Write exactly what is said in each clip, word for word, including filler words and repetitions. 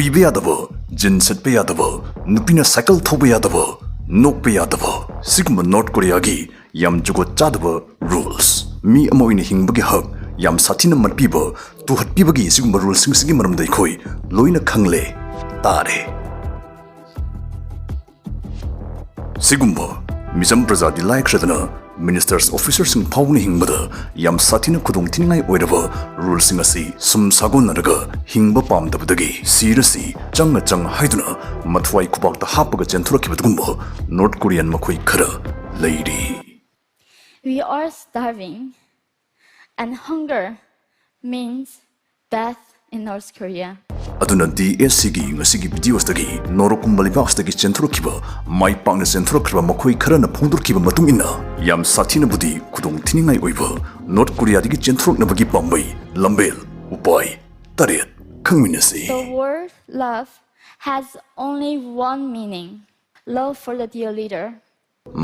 ꯄꯤꯕ ꯌꯥꯗꯕ, ꯖꯤꯟ ꯁꯦꯠꯄ ꯌꯥꯗꯕ, ꯅꯨꯄꯤꯅ ꯁꯥꯏꯀꯜ ꯊꯧꯕ ꯌꯥꯗꯕ, ꯅꯣꯛꯄ ꯌꯥꯗꯕ, ꯁꯤꯒꯨꯝꯕ ꯅꯣꯔꯠ ꯀꯣꯔꯤꯌꯥꯒꯤ ꯌꯥꯝ ꯖꯨꯒꯣꯠ ꯆꯥꯗꯕ ꯔꯨꯜꯁ, ꯃꯤ ꯑꯃ ꯑꯣꯏꯅ ꯍꯤꯡꯕꯒꯤ ꯍꯛ ꯌꯥꯝ ꯁꯥꯊꯤꯅ ꯃꯠꯄꯤꯕ, ꯇꯨꯍꯠꯄꯤꯕꯒꯤ ꯁꯤꯒꯨꯝꯕ ꯔꯨꯜꯁꯤꯡꯁꯤꯒꯤ ꯃꯔꯝꯗ ꯑꯩꯈꯣꯏ ꯂꯣꯏꯅ ꯈꯪꯂꯦ, ꯇꯥꯔꯦ꯫ ꯁꯤꯒꯨꯝꯕ ꯃꯤꯆꯝ ꯄ꯭ꯔꯖꯥꯗꯤ ꯂꯥꯏꯈ꯭ꯔꯗꯅ, ꯃꯤꯅꯤꯁꯇꯔꯁ, ꯑꯣꯐꯤꯁꯔꯁꯤꯡ ꯐꯥꯎꯕꯅ ꯍꯤꯡꯕꯗ ꯌꯥꯝ ꯁꯥꯊꯤꯅ ꯈꯨꯗꯣꯡ ꯊꯤꯅꯤꯡꯉꯥꯏ ꯑꯣꯏꯔꯕ ꯔꯨꯜꯁꯤꯡ ꯑꯁꯤ ꯁꯨꯝ ꯁꯥꯒꯣꯟꯅꯔꯒ ꯍꯤꯡꯕ ꯄꯥꯝꯗꯕꯗꯒꯤ ꯁꯤꯔꯁꯤ ꯆꯪꯅ ꯆꯪ ꯍꯥꯏꯗꯨꯅ ꯃꯊ꯭ꯋꯥꯏ ꯈꯨꯕꯥꯛꯇ ꯍꯥꯞꯄꯒ ꯆꯦꯟꯊꯣꯔꯛꯈꯤꯕ ꯑꯗꯨꯒꯨꯝꯕ ꯅꯣꯔꯠ ꯀꯣꯔꯤꯌꯥꯟ ꯃꯈꯣꯏ ꯈꯔ ꯂꯩꯔꯤ꯫ We are starving, and hunger means death in North Korea. ꯑꯗꯨꯅ ꯗꯤ ꯑꯦꯁ ꯁꯤꯒꯤ ꯉꯁꯤꯒꯤ ꯚꯤꯗꯤꯑꯣꯁꯤꯗꯒꯤ ꯅꯣꯔꯣꯛꯀꯨꯝꯕ ꯂꯩꯕꯥꯛꯁꯤꯗꯒꯤ ꯆꯦꯟꯊꯣꯔꯛꯈꯤꯕ, ꯃꯥꯏ ꯄꯥꯛꯅ ꯆꯦꯟꯊꯣꯔꯛꯈ꯭ꯔꯕ ꯃꯈꯣꯏ ꯈꯔꯅ ꯐꯣꯡꯗꯣꯔꯛꯈꯤꯕ ꯃꯇꯨꯡ ꯏꯟꯅ ꯌꯥꯝ ꯁꯥꯊꯤꯅꯕꯨꯗꯤ ꯈꯨꯗꯣꯡ ꯊꯤꯅꯤꯡꯉꯥꯏ ꯑꯣꯏꯕ ꯅꯣꯔꯠ ꯀꯣꯔꯤꯌꯥꯗꯒꯤ ꯆꯦꯟꯊꯣꯔꯛꯅꯕꯒꯤ ꯄꯥꯝꯕꯩ ꯂꯝꯕꯦꯜ ꯎꯄꯥꯏ ꯇꯔꯦꯠ ꯈꯪꯃꯤꯟꯅꯁꯤ꯫ The word love has only one meaning: love for the dear leader.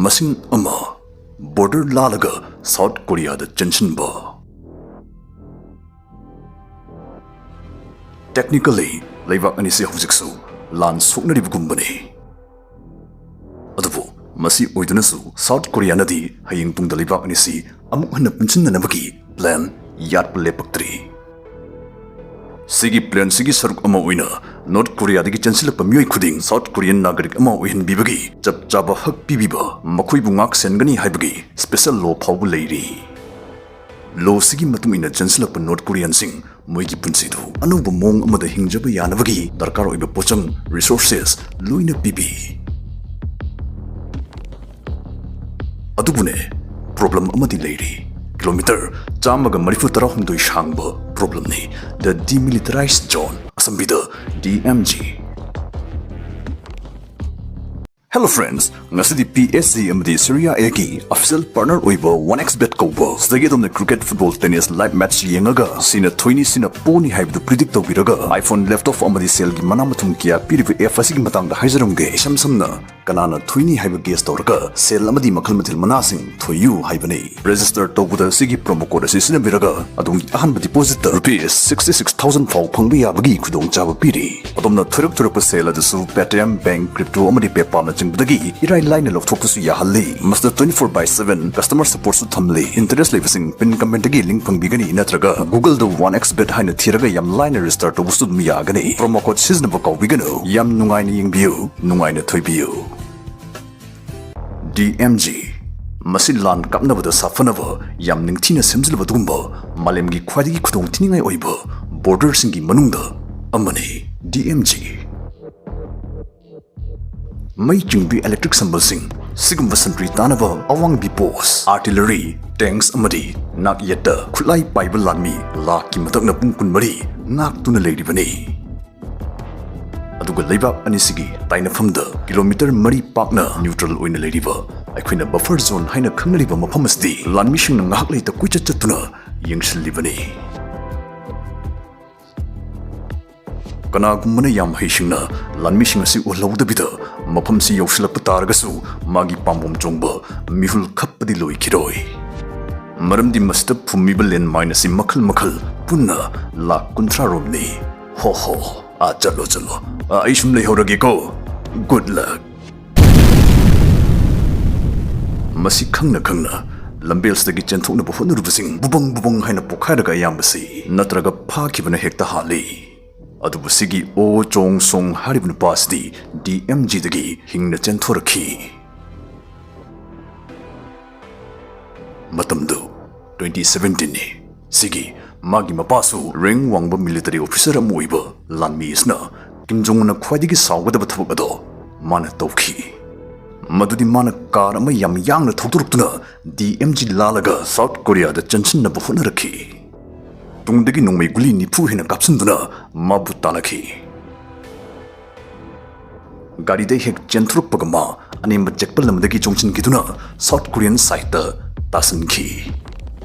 ꯃꯁꯤꯡ ꯑꯃ, ꯕꯣꯔꯗꯔ ꯂꯥꯜꯂꯒ ꯁꯥꯎꯠ ꯀꯣꯔꯤꯌꯥꯗ ꯆꯦꯟꯁꯤꯟꯕ꯫ Technically, ꯂꯩꯕꯥꯛ ꯑꯅꯤꯁꯤ ꯍꯧꯖꯤꯛꯁꯨ ꯂꯥꯟ ꯁꯣꯛꯅꯔꯤꯕꯒꯨꯝꯕꯅꯤ꯫ ꯑꯗꯨꯕꯨ ꯃꯁꯤ ꯑꯣꯏꯗꯨꯅꯁꯨ ꯁꯥꯎꯠ ꯀꯣꯔꯤꯌꯥꯅꯗꯤ ꯍꯌꯦꯡ ꯇꯨꯡꯗ ꯂꯩꯕꯥꯛ ꯑꯅꯤꯁꯤ ꯑꯃꯨꯛ ꯍꯟꯅ ꯄꯨꯟꯁꯤꯟꯅꯅꯕꯒꯤ ꯄ꯭ꯂꯥꯟ ꯌꯥꯠꯄ ꯂꯦꯞꯄꯛꯇ꯭ꯔꯤ꯫ ꯁꯤꯒꯤ ꯄ꯭ꯂꯥꯟꯁꯤꯒꯤ ꯁꯔꯨꯛ ꯑꯃ ꯑꯣꯏꯅ ꯅꯣꯔꯠ ꯀꯣꯔꯤꯌꯥꯗꯒꯤ ꯆꯦꯟꯁꯤꯜꯂꯛꯄ ꯃꯤꯑꯣꯏ ꯈꯨꯗꯤꯡ ꯁꯥꯎꯠ ꯀꯣꯔꯤꯌꯟ ꯅꯥꯒꯔꯤꯛ ꯑꯃ ꯑꯣꯏꯍꯟꯕꯤꯕꯒꯤ ꯆꯞ ꯆꯥꯕ ꯍꯛ ꯄꯤꯕꯤꯕ, ꯃꯈꯣꯏꯕꯨ ꯉꯥꯛ ꯁꯦꯟꯒꯅꯤ ꯍꯥꯏꯕꯒꯤ ꯁ꯭ꯄꯦꯁꯦꯜ ꯂꯣ ꯐꯥꯎꯕ ꯂꯩꯔꯤ꯫ ꯂꯣꯁꯤꯒꯤ ꯃꯇꯨꯡ ꯏꯟꯅ ꯆꯦꯟꯁꯤꯜꯂꯛꯄ ꯅꯣꯔꯠ ꯀꯣꯔꯤꯌꯟꯁꯤꯡ ꯃꯣꯏꯒꯤ ꯄꯨꯟꯁꯤꯗꯨ ꯑꯅꯧꯕ ꯃꯑꯣꯡ ꯑꯃꯗ ꯍꯤꯡꯖꯕ ꯌꯥꯅꯕꯒꯤ ꯗꯔꯀꯥꯔ ꯑꯣꯏꯕ ꯄꯣꯠꯆꯪ, ꯔꯤꯁꯣꯔꯁꯦꯁ ꯂꯣꯏꯅ ꯄꯤꯕꯤ꯫ ꯑꯗꯨꯕꯨꯅꯦ, ꯄ꯭ꯔꯣꯕ꯭ꯂꯦꯝ ꯑꯃꯗꯤ ꯂꯩꯔꯤ꯫ ꯀꯤꯂꯣꯃꯤꯇꯔ ꯆꯥꯝꯃꯒ ꯃꯔꯤꯐꯨ ꯇꯔꯥꯍꯨꯝꯗꯣꯏ ꯁꯥꯡꯕ ꯄ꯭ꯔꯣꯕ꯭ꯂꯦꯝꯅꯤ꯫ The Demilitarized Zone, ꯑꯁꯝꯕꯤꯗ D M Z. Hello friends, ꯉꯁꯤꯗꯤ ꯄꯤ ꯑꯦꯁ ꯖꯤ ꯑꯃꯗꯤ ꯁꯤꯔꯤꯌꯥ ꯑꯦꯒꯤ ꯑꯣꯐꯤꯁꯤꯌꯦꯜ ꯄꯥꯔꯠꯅꯔ ꯑꯣꯏꯕ ꯋꯥꯟ ꯑꯦꯛꯁ ꯕꯦꯠ ꯀꯧꯕ ꯁꯤꯗꯒꯤ ꯑꯗꯣꯝꯅ cricket, football, tennis live match ꯌꯦꯡꯉꯒ ꯁꯤꯅ ꯊꯣꯏꯅꯤ, ꯁꯤꯅ ꯄꯣꯅꯤ ꯍꯥꯏꯕꯗꯨ ꯄ꯭ꯔꯤꯗꯤꯛ ꯇꯧꯕꯤꯔꯒ iPhone laptop ꯑꯃꯗꯤ ꯁꯦꯜꯒꯤ ꯃꯅꯥ ꯃꯊꯨꯝ ꯀꯌꯥ ꯄꯤꯔꯤꯕ ꯑꯦꯞ ꯑꯁꯤꯒꯤ ꯃꯇꯥꯡꯗ ꯍꯥꯏꯖꯔꯝꯒꯦ꯫ ꯏꯁꯝ ꯁꯝꯅ ꯀꯅꯥꯅ ꯊꯣꯏꯅꯤ ꯍꯥꯏꯕ ꯒꯦꯁ ꯇꯧꯔꯒ ꯁꯦꯜ ꯑꯃꯗꯤ ꯃꯈꯜ ꯃꯊꯦꯜ ꯃꯅꯥꯁꯤꯡ ꯊꯣꯏꯌꯨ ꯍꯥꯏꯕꯅꯤ꯫ ꯔꯦꯖꯤꯁꯇꯔ ꯇꯧꯕꯗ ꯑꯁꯤꯒꯤ ꯄ꯭ꯔꯣꯃꯣ ꯀꯣꯗ ꯑꯁꯤ ꯁꯤꯖꯤꯟꯅꯕꯤꯔꯒ ꯑꯗꯣꯝꯒꯤ ꯑꯍꯥꯟꯕ ꯗꯤꯄꯣꯖꯤꯠꯇ ꯔꯨꯄꯤꯁ ꯁꯤꯛꯁꯇꯤ ꯁꯤꯛꯁ ꯊꯥꯎꯖꯟ ꯐꯥꯎ ꯐꯪꯕ ꯌꯥꯕꯒꯤ ꯈꯨꯗꯣꯡꯆꯥꯕ ꯄꯤꯔꯤ꯫ ꯑꯗꯣꯝꯅ ꯊꯣꯏꯔꯛ ꯊꯣꯏꯔꯛꯄ ꯁꯦꯜ ꯑꯗꯨꯁꯨ Paytm, bank, crypto ꯑꯃꯗꯤ PayPalꯅꯆꯤꯡꯕꯗꯒꯤ ꯏꯔꯥꯏ ꯂꯥꯏꯅ ꯂꯧꯊꯣꯛꯄꯁꯨ ꯌꯥꯍꯜꯂꯤ꯫ ꯃꯁꯤꯗ twenty four by seven customer supportꯁꯨ ꯊꯝꯂꯤ꯫ Interest ꯂꯩꯕꯁꯤꯡ pin commentꯇꯒꯤ link ꯐꯪꯕꯤꯒꯅꯤ, ꯅꯠꯇ꯭ꯔꯒ Googleꯗ one X bet ꯍꯥꯏꯅ ꯊꯤꯔꯒ ꯌꯥꯝ ꯂꯥꯏꯅ register ꯇꯧꯕꯁꯨ ꯑꯗꯨꯝ ꯌꯥꯒꯅꯤ꯫ ꯄ꯭ꯔꯣꯃꯣ ꯀꯣꯗ ꯁꯤꯖꯤꯟꯅꯕ ꯀꯥꯎꯕꯤꯒꯅꯨ꯫ ꯌꯥꯝ ꯅꯨꯡꯉꯥꯏꯅ ꯌꯦꯡꯕꯤꯌꯨ, ꯅꯨꯡꯉꯥꯏꯅ ꯊꯣꯏꯕꯤꯌꯨ꯫ DMG꯫ ꯃꯁꯤ ꯂꯥꯟ ꯀꯥꯞꯅꯕꯗ ꯁꯥꯐꯅꯕ ꯌꯥꯝ ꯅꯤꯡꯊꯤꯅ ꯁꯦꯝꯖꯤꯜꯂꯕ ꯑꯗꯨꯒꯨꯝꯕ ꯃꯥꯂꯦꯝꯒꯤ ꯈ꯭ꯋꯥꯏꯗꯒꯤ ꯈꯨꯗꯣꯡ ꯊꯤꯅꯤꯡꯉꯥꯏ ꯑꯣꯏꯕ borderꯁꯤꯡꯒꯤ ꯃꯅꯨꯡꯗ ꯑꯃꯅꯤ꯫ DMG꯫ ꯃꯩ ꯆꯤꯡꯕꯤ electric ꯁꯝꯕꯜꯁꯤꯡ, ꯁꯤꯒꯨꯝꯕ ꯁꯟꯇ꯭ꯔꯤ ꯇꯥꯅꯕ ꯑꯋꯥꯡꯕꯤ post, artillery, tanks ꯑꯃꯗꯤ ꯅꯥꯛꯌꯦꯠꯇ ꯈꯨꯠꯂꯥꯏ ꯄꯥꯏꯕ ꯂꯥꯟꯃꯤ ꯂꯥꯛꯀꯤ ꯃꯊꯛꯅ ꯄꯨꯡ ꯀꯨꯟꯃꯔꯤ ꯉꯥꯛꯇꯨꯅ ꯂꯩꯔꯤꯕꯅꯤ꯫ ꯑꯗꯨꯒ ꯂꯩꯕꯥꯛ ꯑꯅꯤꯁꯤꯒꯤ ꯇꯥꯏꯅꯐꯝꯗ ꯀꯤꯂꯣꯃꯤꯇꯔ ꯃꯔꯤ ꯄꯥꯛꯅ neutral ꯑꯣꯏꯅ ꯂꯩꯔꯤꯕ ꯑꯩꯈꯣꯏꯅ buffer zone ꯍꯥꯏꯅ ꯈꯪꯅꯔꯤꯕ ꯃꯐꯝ ꯑꯁꯤꯗꯤ ꯂꯥꯟꯃꯤꯁꯤꯡꯅ ꯉꯥꯏꯍꯥꯛ ꯂꯩꯇ ꯀꯣꯏꯆꯠ ꯆꯠꯇꯨꯅ ꯌꯦꯡꯁꯤꯜꯂꯤꯕꯅꯤ꯫ ꯀꯅꯥꯒꯨꯝꯕꯅ ꯌꯥꯝ ꯍꯩꯁꯤꯡꯅ ꯂꯥꯟꯃꯤꯁꯤꯡ ꯑꯁꯤ ꯎꯍꯜꯍꯧꯗꯕꯤꯗ ꯃꯐꯝꯁꯤ ꯌꯧꯁꯤꯜꯂꯛꯄ ꯇꯥꯔꯒꯁꯨ ꯃꯥꯒꯤ ꯄꯥꯝꯕꯣꯝ ꯆꯣꯡꯕ ꯃꯤꯍꯨꯜ ꯈꯞꯄꯗꯤ ꯂꯣꯏꯈꯤꯔꯣꯏ꯫ ꯃꯔꯝꯗꯤ ꯃꯁꯤꯗ ꯐꯨꯝꯃꯤꯕ ꯂꯦꯟꯃꯥꯏꯟ ꯑꯁꯤ ꯃꯈꯜ ꯃꯈꯜ ꯄꯨꯟꯅ ꯂꯥꯈ ꯀꯨꯟꯊ꯭ꯔꯥ ꯔꯣꯝꯅꯤ꯫ ꯍꯣ ꯍꯣ, ꯑꯥ, ꯆꯠꯂꯣ, ꯆꯠꯂꯣ꯫ ꯑꯥ, ꯑꯩ ꯁꯨꯝ ꯂꯩꯍꯧꯔꯒꯦꯀꯣ꯫ Good luck꯫ ꯃꯁꯤ ꯈꯪꯅ ꯈꯪꯅ ꯂꯝꯕꯦꯜꯁꯤꯗꯒꯤ ꯆꯦꯟꯊꯣꯛꯅꯕ ꯍꯣꯠꯅꯔꯨꯕꯁꯤꯡ ꯕꯨꯕꯪ ꯕꯨꯕꯪ ꯍꯥꯏꯅ ꯄꯣꯛꯈꯥꯏꯔꯒ ꯑꯌꯥꯝꯕꯁꯤ ꯅꯠꯇ꯭ꯔꯒ ꯐꯥꯈꯤꯕꯅ ꯍꯦꯛꯇ ꯍꯥꯜꯂꯤ꯫ ꯑꯗꯨꯕꯨ ꯁꯤꯒꯤ ꯑꯣ ꯆꯣꯡ ꯁꯣꯡ ꯍꯥꯏꯔꯤꯕ ꯅꯨꯄꯥ ꯑꯁꯤꯗꯤ DMGꯗꯒꯤ ꯍꯤꯡꯅ ꯆꯦꯟꯊꯣꯔꯛꯈꯤ꯫ ꯃꯇꯝꯗꯨ twenty seventeenꯅꯤ꯫ ꯁꯤꯒꯤ ꯃꯥꯒꯤ ꯃꯄꯥꯁꯨ rank ꯋꯥꯡꯕ military officer ꯑꯃ ꯑꯣꯏꯕ ꯂꯥꯟꯃꯤ ꯑꯁꯤꯅ ꯀꯤꯝ ꯖꯣꯡ ꯎꯟꯅ ꯈ꯭ꯋꯥꯏꯗꯒꯤ ꯁꯥꯎꯒꯗꯕ ꯊꯕꯛ ꯑꯗꯣ ꯃꯥꯅ ꯇꯧꯈꯤ꯫ ꯃꯗꯨꯗꯤ ꯃꯥꯅ car ꯑꯃ ꯌꯥꯝ ꯌꯥꯡꯅ ꯊꯧꯗꯣꯔꯛꯇꯨꯅ DMG ꯂꯥꯜꯂꯒ South Koreaꯗ ꯆꯪꯁꯤꯟꯅꯕ ꯍꯣꯠꯅꯔꯛꯈꯤ꯫ ꯇꯨꯡꯗꯒꯤ ꯅꯣꯡꯃꯩ ꯒꯨꯂꯤ ꯅꯤꯐꯨ ꯍꯦꯟꯅ ꯀꯥꯞꯁꯤꯟꯗꯨꯅ ꯃꯥꯕꯨ ꯇꯥꯟꯅꯈꯤ꯫ ꯒꯥꯔꯤꯗ ꯍꯦꯛ ꯆꯦꯟꯊꯣꯔꯛꯄꯒ ꯃꯥ ꯑꯅꯦꯝꯕ ꯆꯦꯛꯄꯜ ꯑꯃꯗꯒꯤ ꯆꯣꯡꯁꯤꯟꯈꯤꯗꯨꯅ South Korean sideꯇ ꯇꯥꯁꯤꯟꯈꯤ꯫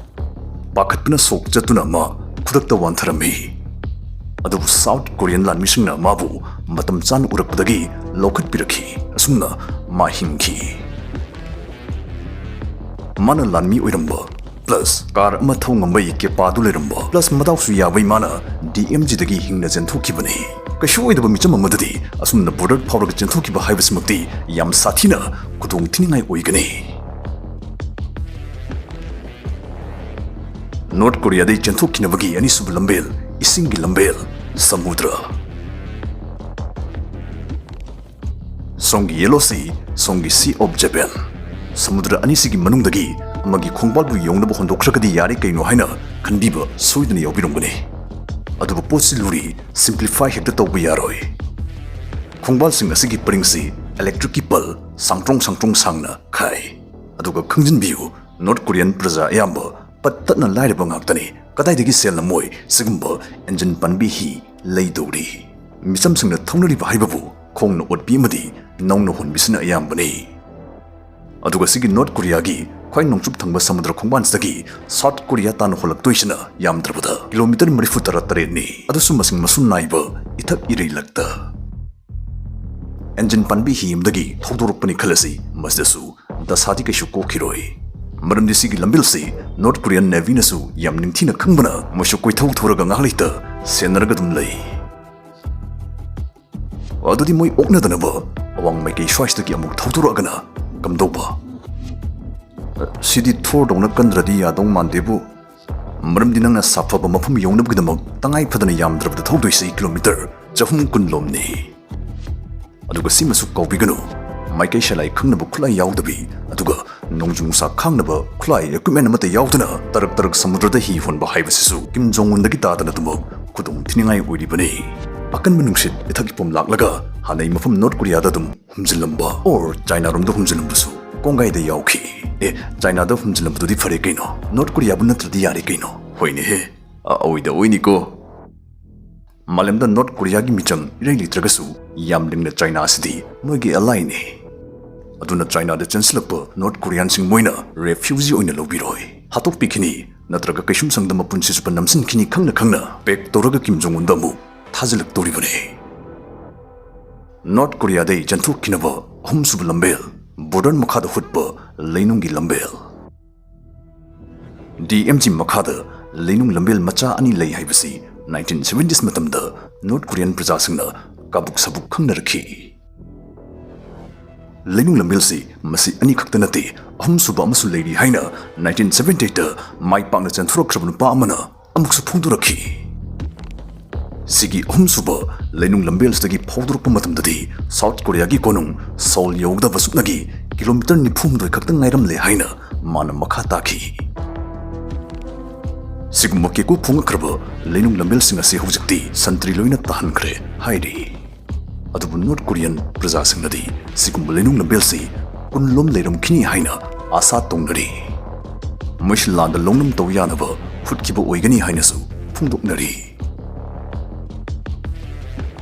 ꯄꯥꯈꯠꯄꯅ ꯁꯣꯛ ꯆꯠꯇꯨꯅ ꯃꯥ ꯈꯨꯗꯛꯇ ꯋꯥꯟꯊꯔꯝꯃꯤ꯫ ꯑꯗꯨꯕꯨ South Korean ꯂꯥꯟꯃꯤꯁꯤꯡꯅ ꯃꯥꯕꯨ ꯃꯇꯝ ꯆꯥꯅ ꯎꯔꯛꯄꯗꯒꯤ ꯂꯧꯈꯠꯄꯤꯔꯛꯈꯤ꯫ ꯁꯨꯝꯅ ꯃꯥ ꯍꯤꯡꯈꯤ꯫ ꯃꯥꯅ ꯂꯥꯟꯃꯤ ꯑꯣꯏꯔꯝꯕ, plus car ꯑꯃ ꯊꯧ ꯉꯝꯕꯒꯤ ꯀꯦꯄꯥꯗꯨ ꯂꯩꯔꯝꯕ, plus ꯃꯗꯥꯎꯁꯨ ꯌꯥꯕꯩ ꯃꯥꯅ D M G ꯗꯒꯤ ꯍꯤꯡꯅ ꯆꯦꯟꯊꯣꯛꯈꯤꯕꯅꯤ꯫ ꯀꯩꯁꯨ ꯑꯣꯏꯗꯕ ꯃꯤꯆꯝ ꯑꯃꯗꯗꯤ ꯑꯁꯨꯝꯅ border ꯐꯥꯎꯔꯒ ꯆꯦꯟꯊꯣꯛꯈꯤꯕ ꯍꯥꯏꯕꯁꯤꯃꯛꯇꯤ ꯌꯥꯝ ꯁꯥꯊꯤꯅ ꯈꯨꯗꯣꯡ ꯊꯤꯅꯤꯡꯉꯥꯏ ꯑꯣꯏꯒꯅꯤ꯫ ꯅꯣꯔꯠ ꯀꯣꯔꯤꯌꯥꯗꯒꯤ ꯆꯦꯟꯊꯣꯛꯈꯤꯅꯕꯒꯤ ꯑꯅꯤꯁꯨꯕ ꯂꯝꯕꯦꯜ, ꯏꯁꯤꯡꯒꯤ ꯂꯝꯕꯦꯜ, ꯁꯃꯨꯗ꯭ꯔ꯫ ꯁꯣꯝꯒꯤ Yellow Sea, ꯁꯣꯝꯒꯤ Sea of Japan꯫ ꯁꯃꯨꯗ꯭ꯔ ꯑꯅꯤꯁꯤꯒꯤ ꯃꯅꯨꯡꯗꯒꯤ ꯑꯃꯒꯤ ꯈꯣꯡꯕꯥꯜꯕꯨ ꯌꯧꯅꯕ ꯍꯣꯟꯗꯣꯛꯈ꯭ꯔꯒꯗꯤ ꯌꯥꯔꯦ ꯀꯩꯅꯣ ꯍꯥꯏꯅ ꯈꯟꯕꯤꯕ ꯁꯣꯏꯗꯅ ꯌꯥꯎꯕꯤꯔꯝꯒꯅꯤ꯫ ꯑꯗꯨꯕꯨ ꯄꯣꯠꯁꯤ ꯂꯨꯔꯤ, simplify ꯍꯦꯛꯇ ꯇꯧꯕ ꯌꯥꯔꯣꯏ꯫ ꯈꯣꯡꯕꯥꯜꯁꯤꯡ ꯑꯁꯤꯒꯤ ꯄꯔꯤꯡꯁꯤ electric ꯀꯤ pole ꯁꯥꯡꯇ꯭ꯔꯣꯡ ꯁꯥꯡꯇ꯭ꯔꯣꯡ ꯁꯥꯡꯅ ꯈꯥꯏ꯫ ꯑꯗꯨꯒ ꯈꯪꯖꯤꯟꯕꯤꯌꯨ, ꯅꯣꯔꯠ ꯀꯣꯔꯤꯌꯟ ꯄ꯭ꯔꯖꯥ ꯑꯌꯥꯝꯕ ꯄꯠ ꯇꯠꯅ ꯂꯥꯏꯔꯕ ꯉꯥꯛꯇꯅꯤ꯫ ꯀꯗꯥꯏꯗꯒꯤ ꯁꯦꯜꯅ ꯃꯣꯏ ꯁꯤꯒꯨꯝꯕ engine ꯄꯥꯟꯕꯤ ꯍꯤ ꯂꯩꯗꯧꯔꯤ? ꯃꯤꯆꯝꯁꯤꯡꯅ ꯊꯧꯅꯔꯤꯕ ꯍꯥꯏꯕꯕꯨ ꯈꯣꯡꯅ ꯑꯣꯠꯄꯤ ꯑꯃꯗꯤ ꯅꯧꯅ ꯍꯣꯟꯕꯤꯁꯤꯅ ꯑꯌꯥꯝꯕꯅꯤ꯫ ꯑꯗꯨꯒ ꯁꯤꯒꯤ ꯅꯣꯔꯠ ꯀꯣꯔꯤꯌꯥꯒꯤ ꯈ꯭ꯋꯥꯏ ꯅꯣꯡꯆꯨꯞ ꯊꯪꯕ ꯁꯃꯨꯗ꯭ꯔ ꯈꯣꯡꯕꯥꯟꯁꯤꯗꯒꯤ ꯁꯥꯎꯠ ꯀꯣꯔꯤꯌꯥ ꯇꯥꯟꯅ ꯍꯣꯜꯂꯛꯇꯣꯏꯁꯤꯅ ꯌꯥꯝꯗ꯭ꯔꯕꯗ ꯀꯤꯂꯣꯃꯤꯇꯔ ꯃꯔꯤꯐꯨ ꯇꯔꯥ ꯇꯔꯦꯠꯅꯤ꯫ ꯑꯗꯨꯁꯨ ꯃꯁꯤꯡ ꯃꯁꯨꯝ ꯅꯥꯏꯕ ꯏꯊꯛ ꯏꯔꯩꯂꯛꯇ꯫ Engine ꯄꯥꯟꯕꯤ ꯍꯤ ꯑꯃꯗꯒꯤ ꯊꯧꯗꯣꯔꯛꯄꯅꯤ ꯈꯜꯂꯁꯤ, ꯃꯁꯤꯗꯁꯨ ꯗꯁꯥꯗꯤ ꯀꯩꯁꯨ ꯀꯣꯛꯈꯤꯔꯣꯏ꯫ ꯃꯔꯝꯗꯤ ꯁꯤꯒꯤ ꯂꯝꯕꯦꯜꯁꯤ ꯅꯣꯔꯠ ꯀꯣꯔꯤꯌꯟ ꯅꯦꯚꯤꯅꯁꯨ ꯌꯥꯝ ꯅꯤꯡꯊꯤꯅ ꯈꯪꯕꯅ ꯃꯣꯏꯁꯨ ꯀꯣꯏꯊꯧ ꯊꯧꯔꯒ ꯉꯥꯏꯍꯥꯛ ꯂꯩꯇ ꯁꯦꯟꯅꯔꯒ ꯑꯗꯨꯝ ꯂꯩ꯫ ꯑꯗꯨꯗꯤ ꯃꯣꯏ ꯑꯣꯛꯅꯗꯅꯕ ꯑꯋꯥꯡ ꯃꯥꯏꯀꯩ ꯁ꯭ꯋꯥꯏꯁꯤꯗꯒꯤ ꯑꯃꯨꯛ ꯊꯧꯗꯣꯔꯛꯑꯒꯅ ꯀꯝꯗꯧꯕ? ꯁꯤꯗꯤ ꯊꯣꯔꯗꯧꯅ ꯀꯟꯗ꯭ꯔꯗꯤ ꯌꯥꯗꯧ ꯃꯥꯟꯗꯦꯕꯨ꯫ ꯃꯔꯝꯗꯤ ꯅꯪꯅ ꯁꯥꯐꯕ ꯃꯐꯝ ꯌꯧꯅꯕꯒꯤꯗꯃꯛ ꯇꯉꯥꯏ ꯐꯗꯅ ꯌꯥꯝꯗ꯭ꯔꯕꯗ ꯊꯧꯗꯣꯏꯁꯤ ꯀꯤꯂꯣꯃꯤꯇꯔ ꯆꯍꯨꯝ ꯀꯨꯟ ꯂꯣꯝꯅꯤ꯫ ꯑꯗꯨꯒ ꯁꯤꯃꯁꯨ ꯀꯥꯎꯕꯤꯒꯅꯨ, ꯃꯥꯏꯀꯩ ꯁꯂꯥꯏ ꯈꯪꯅꯕ ꯈꯨꯠꯂꯥꯏ ꯌꯥꯎꯗꯕꯤ, ꯑꯗꯨꯒ ꯅꯣꯡꯖꯨ ꯅꯨꯡꯁꯥ ꯈꯥꯡꯅꯕ ꯈꯨꯠꯂꯥꯏ, equipment ꯑꯃꯠꯇ ꯌꯥꯎꯗꯅ ꯇꯔꯛ ꯇꯔꯛ ꯁꯃꯨꯗ꯭ꯔꯗ ꯍꯤ ꯍꯣꯟꯕ ꯍꯥꯏꯕꯁꯤꯁꯨ ꯀꯤꯝ ꯖꯣꯡ ꯎꯟꯗꯒꯤ ꯇꯥꯗꯅ ꯑꯗꯨꯃꯛ ꯈꯨꯗꯣꯡ ꯊꯤꯅꯤꯡꯉꯥꯏ ꯑꯣꯏꯔꯤꯕꯅꯤ꯫ ꯑꯀꯟꯕ ꯅꯨꯡꯁꯤꯠ ꯏꯊꯛ ꯏꯄꯣꯝ ꯂꯥꯛꯂꯒ ꯍꯥꯟꯅꯩ ꯃꯐꯝ ꯅꯣꯔꯠ ꯀꯣꯔꯤꯌꯥꯗ ꯑꯗꯨꯝ ꯍꯨꯝꯖꯤꯜꯂꯝꯕ, or ꯆꯥꯏꯅꯥꯔꯣꯝꯗ ꯍꯨꯝꯖꯤꯜꯂꯝꯕꯁꯨ ꯀꯣꯡꯒꯥꯏꯗ ꯌꯥꯎꯈꯤ꯫ ꯑꯦ, ꯆꯥꯏꯅꯥꯗ ꯍꯨꯝꯖꯤꯜꯂꯝꯕꯗꯨꯗꯤ ꯐꯔꯦ ꯀꯩꯅꯣ, ꯅꯣꯔꯠ ꯀꯣꯔꯤꯌꯥꯕꯨ ꯅꯠꯇ꯭ꯔꯗꯤ ꯌꯥꯔꯦ ꯀꯩꯅꯣ꯫ ꯍꯣꯏꯅꯦꯍꯦ, ꯑ-, ꯑꯑꯣꯏꯗ ꯑꯣꯏꯅꯤꯀꯣ꯫ ꯃꯥꯂꯦꯝꯗ ꯅꯣꯔꯠ ꯀꯣꯔꯤꯌꯥꯒꯤ ꯃꯤꯆꯪ ꯏꯔꯩ ꯂꯩꯇ꯭ꯔꯒꯁꯨ ꯌꯥꯝ ꯂꯤꯡꯅ ꯆꯥꯏꯅꯥ ꯑꯁꯤꯗꯤ ꯃꯣꯏꯒꯤ allyꯅꯤ꯫ ꯑꯗꯨꯅ ꯆꯥꯏꯅꯥꯗ ꯆꯦꯟꯁꯤꯜꯂꯛꯄ ꯅꯣꯔꯠ ꯀꯣꯔꯤꯌꯥꯟꯁꯤꯡ ꯃꯣꯏꯅ refugee ꯑꯣꯏꯅ ꯂꯧꯕꯤꯔꯣꯏ, ꯍꯥꯠꯇꯣꯛꯄꯤꯈꯤꯅꯤ, ꯅꯠꯇ꯭ꯔꯒ ꯀꯩꯁꯨꯝꯁꯪꯗ ꯃꯄꯨꯟꯁꯤ ꯆꯨꯞꯄ ꯅꯝꯁꯤꯟꯈꯤꯅꯤ ꯈꯪꯅ ꯈꯪꯅ pack ꯇꯧꯔꯒ ꯀꯤꯝ ꯖꯣꯡ ꯎꯟꯗ ꯑꯃꯨꯛ ꯊꯥꯖꯤꯜꯂꯛꯇꯧꯔꯤꯕꯅꯤ꯫ ꯅꯣꯔꯠ ꯀꯣꯔꯤꯌꯥꯗꯩ ꯆꯦꯟꯊꯣꯛꯈꯤꯅꯕ ꯑꯍꯨꯝꯁꯨꯕ ꯂꯝꯕꯦꯜ, ꯕꯣꯔꯗꯔ ꯃꯈꯥꯗ ꯍꯨꯠꯄ ꯂꯩꯅꯨꯡꯒꯤ ꯂꯝꯕꯦꯜ꯫ ꯗꯤ ꯑꯦꯝ ꯖꯤ ꯃꯈꯥꯗ ꯂꯩꯅꯨꯡ ꯂꯝꯕꯦꯜ ꯃꯆꯥ ꯑꯅꯤ ꯂꯩ ꯍꯥꯏꯕꯁꯤ ꯅꯥꯏꯟꯇꯤꯟ ꯁꯚꯦꯟꯇꯤꯁ ꯃꯇꯝꯗ ꯅꯣꯔꯠ ꯀꯣꯔꯤꯌꯥꯟ ꯄ꯭ꯔꯖꯥꯁꯤꯡꯅ ꯀꯥꯕꯨꯛ ꯁꯥꯕꯨꯛ ꯈꯪꯅꯔꯛꯈꯤ꯫ ꯂꯩꯅꯨꯡ ꯂꯝꯕꯦꯜꯁꯤ ꯃꯁꯤ ꯑꯅꯤꯈꯛꯇ ꯅꯠꯇꯦ, ꯑꯍꯨꯝꯁꯨꯕ ꯑꯃꯁꯨ ꯂꯩꯔꯤ ꯍꯥꯏꯅ ꯅꯥꯏꯟꯇꯤꯟ ꯁꯚꯦꯟꯇꯤ ꯑꯩꯠꯇ ꯃꯥꯏ ꯄꯥꯛꯅ ꯆꯦꯟꯊꯣꯔꯛꯈ꯭ꯔꯕ ꯅꯨꯄꯥ ꯑꯃꯅ ꯑꯃꯨꯛꯁꯨ ꯐꯣꯡꯗꯣꯔꯛꯈꯤ꯫ ꯁꯤꯒꯤ ꯑꯍꯨꯝꯁꯨꯕ ꯂꯩꯅꯨꯡ ꯂꯝꯕꯦꯜꯁꯤꯗꯒꯤ ꯐꯥꯎꯗꯣꯔꯛꯄ ꯃꯇꯝꯗꯗꯤ ꯁꯥꯎꯠ ꯀꯣꯔꯤꯌꯥꯒꯤ ꯀꯣꯅꯨꯡ ꯁꯣꯜ ꯌꯧꯒꯗꯕ ꯁꯨꯞꯅꯒꯤ ꯀꯤꯂꯣꯃꯤꯇꯔ ꯅꯤꯐꯨ ꯍꯨꯝꯗꯣꯏ ꯈꯛꯇ ꯉꯥꯏꯔꯝꯂꯦ ꯍꯥꯏꯅ ꯃꯥꯅ ꯃꯈꯥ ꯇꯥꯈꯤ꯫ ꯁꯤꯒꯨꯝꯕ ꯀꯦꯀꯨ ꯐꯣꯡꯉꯛꯈ꯭ꯔꯕ ꯂꯩꯅꯨꯡ ꯂꯝꯕꯦꯜꯁꯤꯡ ꯑꯁꯤ ꯍꯧꯖꯤꯛꯇꯤ ꯁꯟꯇ꯭ꯔꯤ ꯂꯣꯏꯅ ꯇꯥꯍꯟꯈ꯭ꯔꯦ ꯍꯥꯏꯔꯤ꯫ ꯑꯗꯨꯕꯨ ꯅꯣꯔꯠ ꯀꯣꯔꯤꯌꯟ ꯄ꯭ꯔꯖꯥꯁꯤꯡꯅꯗꯤ ꯁꯤꯒꯨꯝꯕ ꯂꯩꯅꯨꯡ ꯂꯝꯕꯦꯜꯁꯤ ꯀꯨꯟꯂꯣꯝ ꯂꯩꯔꯝꯈꯤꯅꯤ ꯍꯥꯏꯅ ꯑꯥꯁꯥ ꯇꯧꯅꯔꯤ꯫ ꯃꯣꯏꯁꯤ ꯂꯥꯟꯗ ꯂꯧꯅꯝ ꯇꯧ ꯌꯥꯅꯕ ꯍꯨꯠꯈꯤꯕ ꯑꯣꯏꯒꯅꯤ ꯍꯥꯏꯅꯁꯨ ꯐꯣꯡꯗꯣꯛꯅꯔꯤ꯫